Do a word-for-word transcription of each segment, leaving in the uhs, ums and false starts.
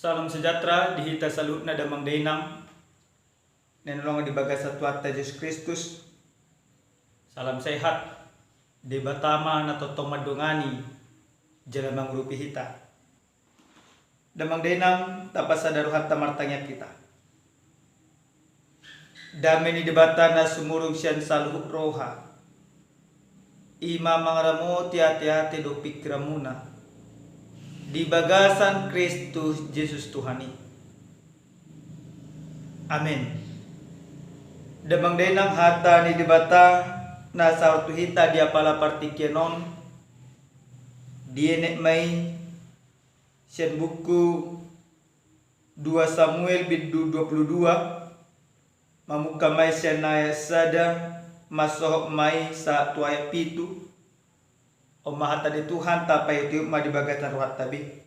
Salam sejahtera di hita saluhutna damang dainang na hinaholongan di bagasan Tuhanta Jesus Kristus. Salam sehat. Debata ma na tongtong mandongani jala mangurupi hita. Damang dainang, tapasada rohanta martangiang hita. Dame ni Debata na sumurung sian saluhut roha, i ma mangaramoti ateate dohot pingkiranmuna di bagasan Kristus Jesus Tuhan i. Amen. Damang dainang, hata ni Debata na sahat tu hita di apala partingkian on, dienet ma i sian buku dua Samuel bindu dua pulu dua, mamungka ma i sian ayat sada, mansohot ma i sahat tu ayat pitu. On ma hata ni Tuhan, tapaihutihut ma di bagasan rohanta be.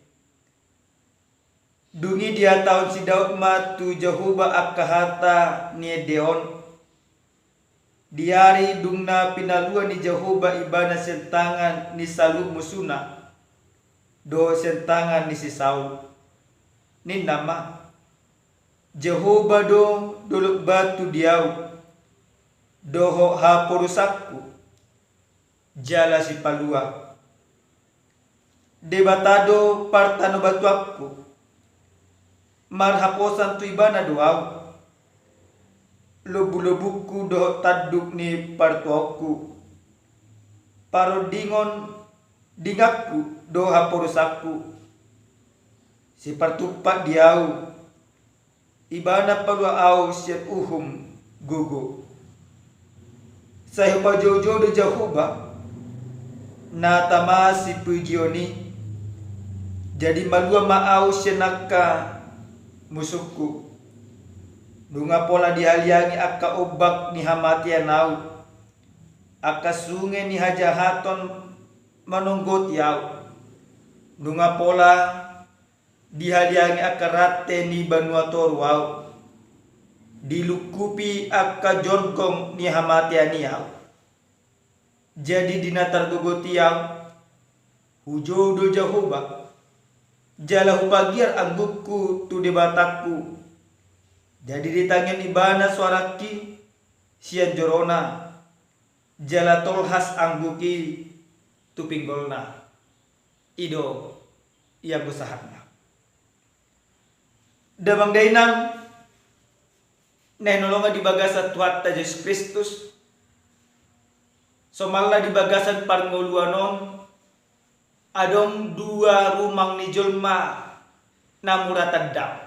Dung i dihatahon si Daud ma tu Jahowa angka hata ni ende on, di ari dung na pinalua ni Jahowa ibana sian tangan ni saluhut musuna dohot sian tangan ni si Saul. Ninna ma: Jahowa do dolok batu di ahu dohot haporusanku jala sipalua. Debata do partanobatuanku, marhaposan tu ibana do ahu. Lobulobuku dohot tanduk ni partuaonku, parondingon dinganku do haporusanku. Sipartumpak di ahu, ibana palua ahu sian uhum gogo. Sai hupajoujou do Jahowa, na tama sipujion i. Jadi malua ma ahu sian angka musungku. Nunga pola dihaliangi angka ombak ni hamatean ahu, angka sunge ni hajahaton manonggoti ahu. Nunga pola dihaliangi angka rante ni banua toru ahu, dilungkupi angka jorgong ni hamatean i ahu. Jadi di na targogot i ahu, hujou do Jahowa, jala hupagiar anggukku tu Debatangku. Jadi ditangion ibana soarangki sian jorona, jala tolhas angguk i tu pinggolna. I do i anggo sahatna. Damang dainang na hinaholongan di bagasan Tuhanta Jesus Kristus, somalna di bagasan parngoluan on, adong dua rumang ni jolma na mura tanda.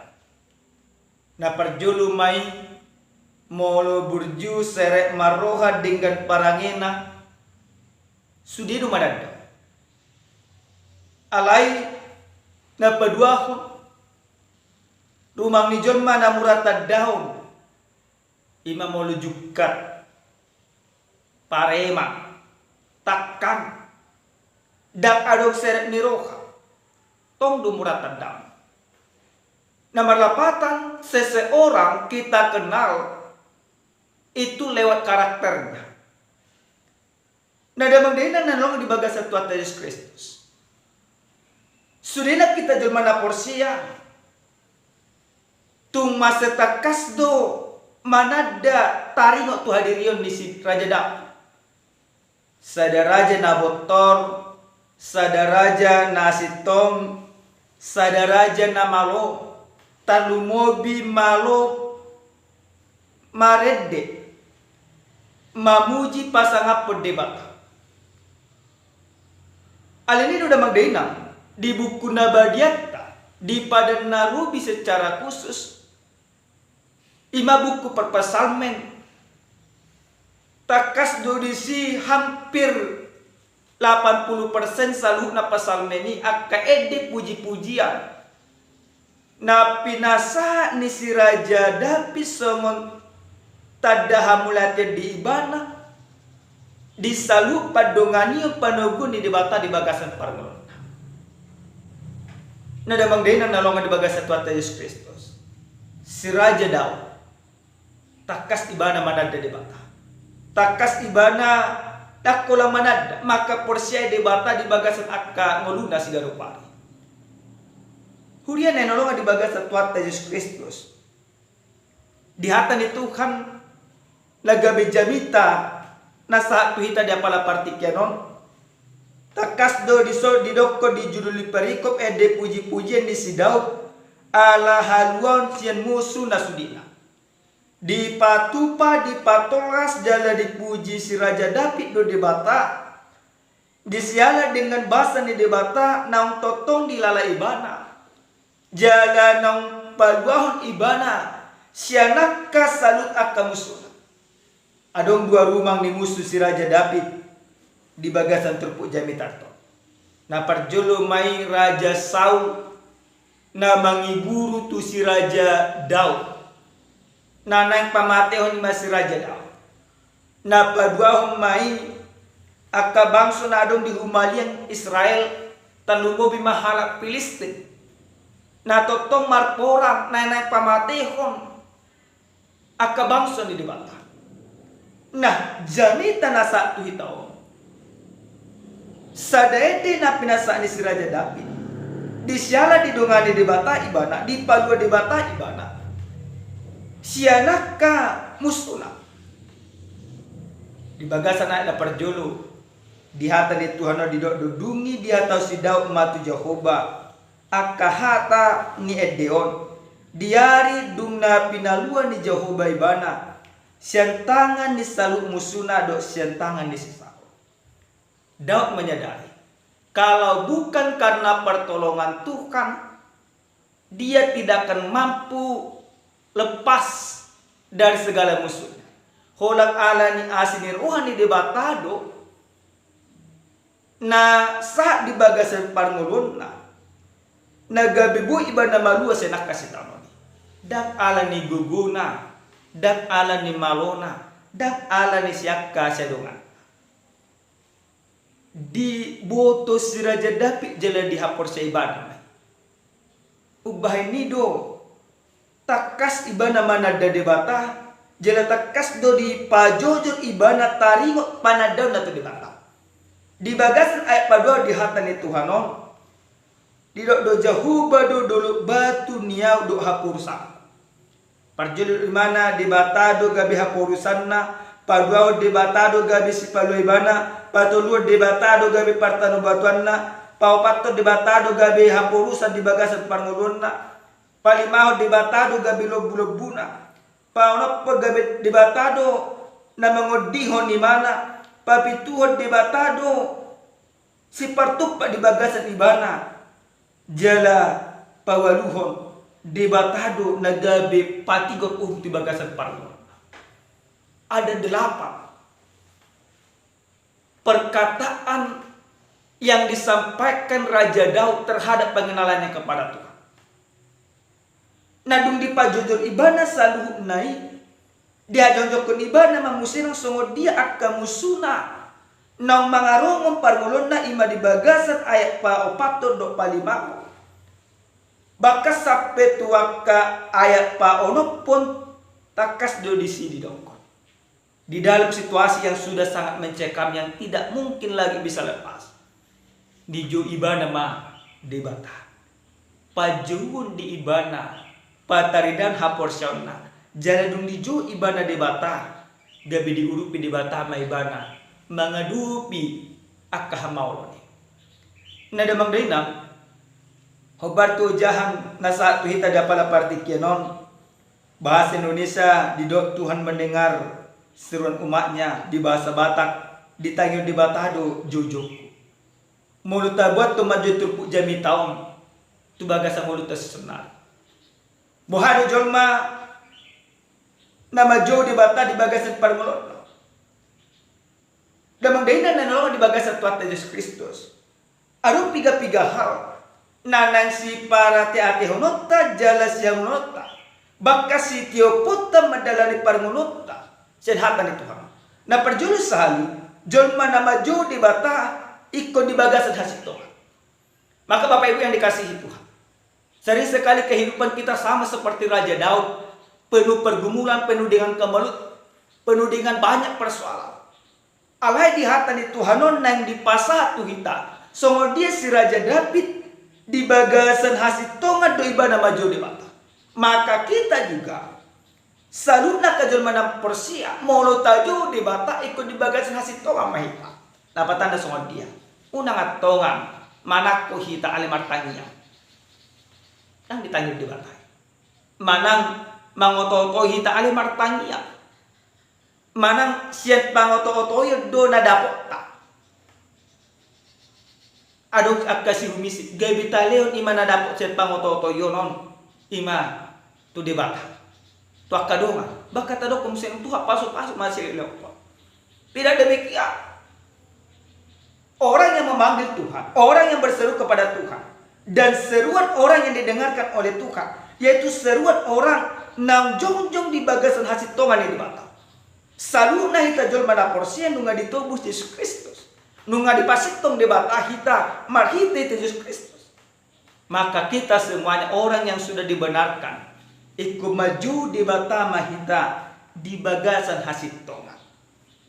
Na parjolo ma i, molo burju serep marroha denggan parangena, sude do mananda. Alai na paduahon, rumang ni jolma na mura tanda on, i ma molo jungkat, parema, tangkang, ndang adong serep ni roha, tong do mura tanda. Na marlapatan, seseorang kita kenal itu lewat karakternya. Na damang dainang na hinaholongan di bagasan Tuhanta Jesus Kristus, sudena hita jolma na porsea, tung mansai tangkas do mananda taringot tu hadirion ni si Raja Daud. Sada raja na bontor, sada raja na sintong, sada raja na malo, tarlumobi malo marende, mamuji, pasangaphon Debata. Alani i do damang dainang, di buku na badiatta, di Padan na Robi secara khusus, i ma buku Parpsalmen, tangkas do disi hampir lapan puluh persen saluhutna psalmen i angka ende pujipujian na pinasahat ni si Raja Daud songon tanda hamuliateon di ibana di saluhut pandonganion panoguon ni Debata di bagasan parngoluonna. Na damang dainang na hinaholongan di bagasan Tuhanta Jesus Kristus, si Raja Daud tangkas ibana mananda Debata. Tangkas ibana ndang holan mananda, mangkaporseai Debata di bagasan angka ngoluna siganup ari. Huria na hinaholongan di bagasan Tuhanta Jesus Kristus. Di hata ni Tuhan na gabe jamita na sahat tu hita di apala partingkian on. Tangkas do dison didokkon di judul ni perikop ende puji-pujian ni si Daud ala haluaon sian musu na sudena. Dipatupa, dipatolhas jala dipuji si Raja Daud do Debata. Disiala dengan basa ni Debata naung tongtong dilala ibana. Jala naung paluahon ibana sian angka saluhut angka musuna. Adong dua rumang ni musu si Raja Daud di bagasan turpuk jamitanta on. Na parjolo ma i Raja Saul na mangiburu tu si Raja Daud. Na naeng pamatehon i ma si Raja Daud. Na paduahon ma i angka bangso na adong di humaliang Israel, tarlumobi ma halak Pilistin. Na tongtong marporang, na naeng pamatehon angka bangso ni Debata. Nah, jamita na sahat tu hita on. Sada ende na pinasahat ni si Raja Daud. Disiala didongani Debata ibana, dipalua Debata ibana sian angka musuna. Di bagasan ayat na parjolo, di hata ni Tuhan on didok do, dung i dihatahon si Daud ma tu Jahowa angka hata ni ende on, di ari dung na pinalua ni Jahowa ibana sian tangan ni saluhut musuna dohot sian tangan ni si Saul. Daud menyadari, kalau bukan karena pertolongan Tuhan, dia tidak akan mampu lepas dari segala musuhnya. Holan ala ni asi ni roha ni Debata do na sahat di bagasan parngoluonna, na gabe boi ibana malua sian angka sitaonon i. Ndang ala ni gogona, ndang ala ni malona, ndang ala ni siangka siadonganna. Diboto si Raja Daud jala dihaporseai ibana ma i. Umbahen i do tangkas ibana mananda Debata, jala tangkas do dipajojor ibana taringot panandaonna tu Debata. Di bagasan ayat paduahon di hata ni Tuhan on, didok do, Jahowa do dolok batu ni ahu dohot haporusanku. Parjolo ibana Debata do gabe haporusanna, paduahon Debata do gabe sipalua ibana, patoluhon Debata do gabe partanobatuanna, paopathon Debata do gabe haporusan di bagasan parngoluonna, palimahon Debata do gabe lombulombuna, paonomhon gabe Debata do na mangondihon imana, papituhon Debata do sipartumpak di bagasan ibana, jala paualuhon Debata do na gabe patigor uhum di bagasan parngoluonna. Ada delapan perkataan yang disampaikan Raja Daud terhadap pengenalannya kepada Tuhan. Na dung dipajojor ibana saluhutna i, dihajongjongkon ibana ma muse nang songon dia angka musuna naung mangarongon parngoluonna, i ma di bagasan ayat paopathon dohot palimahon. Bahkan sampe tu angka ayat paonomhon, tangkas do disi didokkon. Di dalam situasi yang sudah sangat mencekam, yang tidak mungkin lagi bisa lepas, dijou ibana ma Debata. Pajouon di ibana, pataridaan haporseaonna, jala dung dijou ibana Debata, gabe diurupi Debata ma ibana mangadopi angka hamaolon i. Na damang dainang, hombar tu ojahan na sahat tu hita di apala partingkian on, bahasa Indonesia didok Tuhan mendengar seruan umat-Nya, di bahasa Batak ditangihon Debata do joujouku. Molo tabuat tu manjou turpuk jamita on tu bagasan ngolunta sisonari, boha do jolma na manjou Debata di bagasan parngoluonna? Damang dainang na hinaholongan di bagasan Tuhanta Jesus Kristus, adong piga-piga hal na naeng siparateatehononta jala sihaholongonta, bahkan sitiopkonta mandalani parngoluonta sian hata ni Tuhan. Na parjolo sahali, jolma na manjou Debata ingkon di bagasan hasintongan. Maka Bapak Ibu yang dikasihi Tuhan, sering sekali kehidupan kita sama seperti Raja Daud, penuh pergumulan, penuh dengan kemelut, penuh dengan banyak persoalan. Alai di hata ni Tuhan on naeng dipasahat tu hita songon dia si Raja Daud Di bagasan hasintongan do ibana manjou Debata. Maka hita juga, saluhutna angka jolma na porsea, molo tajou Debata ingkon di bagasan hasintongan ma hita. Lapatan na songon dia? Unang antong manangko hita ale martangiang. Ndang ditangi Debata. Manang mangoto-otoi hita ale martangiang. Manang sian pangoto-otoion do na dapotta. Adong angka sihumisi, gabe talehon ima na dapot sian pangoto-otoion on, ima tu Debata, tu angka dongan. Bahkan tadok muse tu Tuhan, pasu-pasu ma silehon. Tidak demikian. Orang yang memanggil Tuhan, orang yang berseru kepada Tuhan, dan seruan orang yang didengarkan oleh Tuhan, yaitu seruan orang na jongjong di bagasan hasintongan ni Debata. Saluhutna hita jolma na porsea nunga ditobus Jesus Kristus, nunga dipasintong Debata hita marhite Jesus Kristus. Maka kita semuanya orang yang sudah dibenarkan, ingkon manjou Debata ma hita di bagasan hasintongan,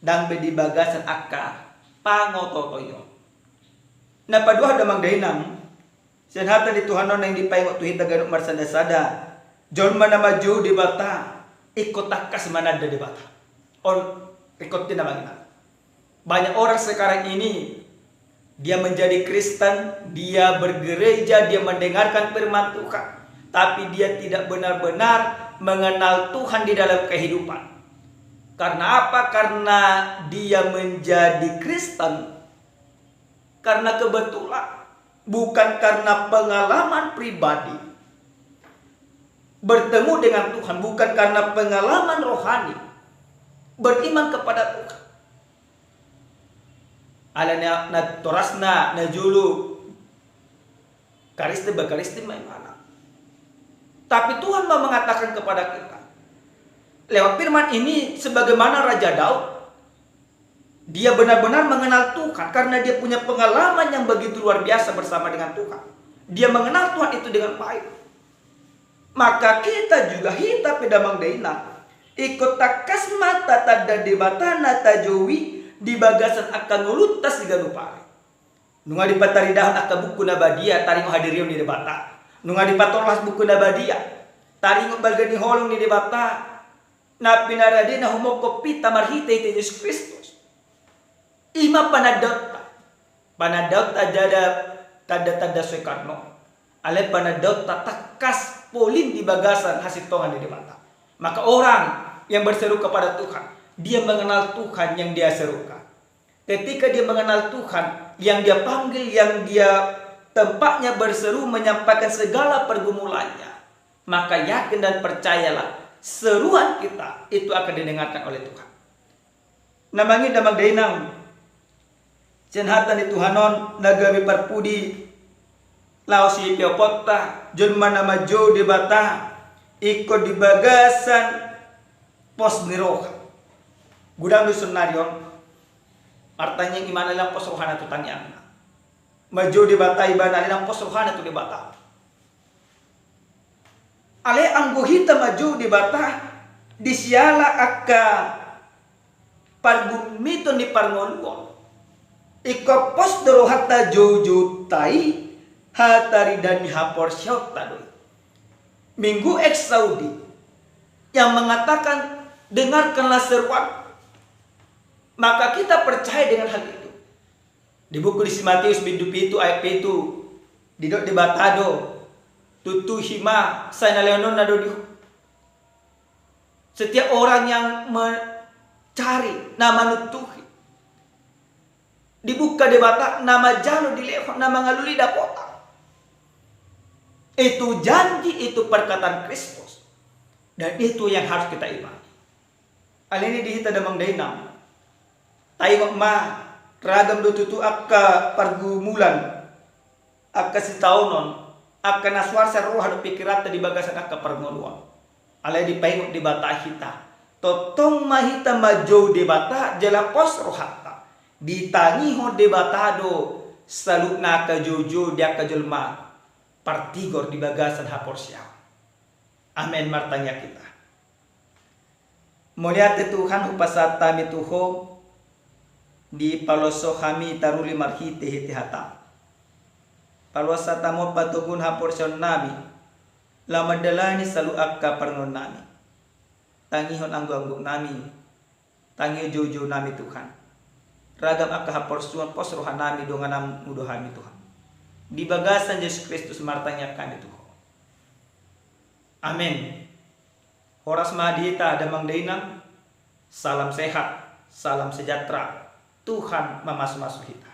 ndang be di bagasan angka pangoto-otoion. Na paduahon damang dainang, sian hata ni Tuhan on naeng dipaingot tu hita ganup marsada-sada, jolma na manjou Debata ingkon tangkas mananda Debata. On, ingkon tinamangina. Banyak orang sekarang ini, dia menjadi Kristen, dia bergereja, dia mendengarkan firman Tuhan, tapi dia tidak benar-benar mengenal Tuhan di dalam kehidupan. Karena apa? Karena dia menjadi Kristen karena kebetulan, bukan karena pengalaman pribadi. Bertemu dengan Tuhan bukan karena pengalaman rohani. Beriman kepada Tuhan. Alana na torasna, na jolo, Kristen, ba Kristen ma imana. Tapi Tuhan mau mengatakan kepada kita lewat firman ini, sebagaimana Raja Daud, dia benar-benar mengenal Tuhan karena dia punya pengalaman yang begitu luar biasa bersama dengan Tuhan. Dia mengenal Tuhan itu dengan baik. Maka kita juga, hita pe damang dainang, ingkon tangkas ma tatanda Debata na tajoujou i di bagasan angka ngolunta siganup ari. Nunga dipataridahon angka buku na badia, taringot hadirion ni Debata. Nunga dipatolhas buku na badia, taringot balga ni holong ni Debata na pinarade na humongkop hita marhite-hite Jesus Kristus. Ima panandaonta. Panandaonta jala tanda-tanda soekarno. Alai panandaonta tangkas polin di bagasan hasintongan ni Debata. Maka orang yang berseru kepada Tuhan, dia mengenal Tuhan yang dia serukan. Ketika dia mengenal Tuhan, yang dia panggil, yang dia tempatnya berseru menyampaikan segala pergumulannya, maka yakin dan percayalah, seruan kita itu akan didengarkan oleh Tuhan. Na mangihut damang dainang, sian hata ni Tuhan on na gabe parpudi laos sipeoponta, jolma na manjou Debata ingkon di bagasan pos ni roha. Godang do saonari on martangiang imana, ndang pos rohana tu tangiangna. Manjou Debata ibana, ndang pos rohana tu Debata. Alai anggo hita manjou Debata di siala angka pargumiton ni parngoluon, ingkon pos do rohanta, joujounta i hataridaan ni haporseaonta do i. Minggu Exaudi yang mengatakan, "Dengarkanlah seruan." Maka kita percaya dengan hal itu. Di buku ni si Matius bindu pitu ayat pitu, didok Debata do, "Tuntuhi ma, sai na lehononna do di ho." Setiap orang yang mencari, na manuntuhi, dibuka Debata, na manjalo dilehon, na mangalului dapotan. Itu janji, itu perkataan Kristus. Dan itu yang harus kita imani. Alani i di hita damang dainang, taingot ma, ragam do tutu angka pargumulan, angka sitaonon, angka na so arsa roha dohot pikiranta di bagasan angka parngoluon. Alai dipaingot Debata hita, tongtong ma hita manjou Debata jala pos rohanta. Ditangihon Debata do saluhutna angka joujou di angka jolma partigor di bagasan haporseaon. Amen. Martangiang hita. Mauliate Tuhan, hupasahat hami tu Ho, dipaloas Ho hami taruli marhitehite hata-M. Paloas hatamu on patoguhon haporseaon nami, laho mandalani saluhut angka parangeon nami. Tangihon anggo-anggo nami, tangihon jou-jou nami Tuhan. Ragam angka haporsuan pos roha nami dongan nami hudo hami Tuhan. Di bagasan Jesus Kristus martangiang hami tu Ho. Amen. Horas ma di hita damang dainang. Salam sehat, salam sejahtera. Tuhan mamasu-masu hita.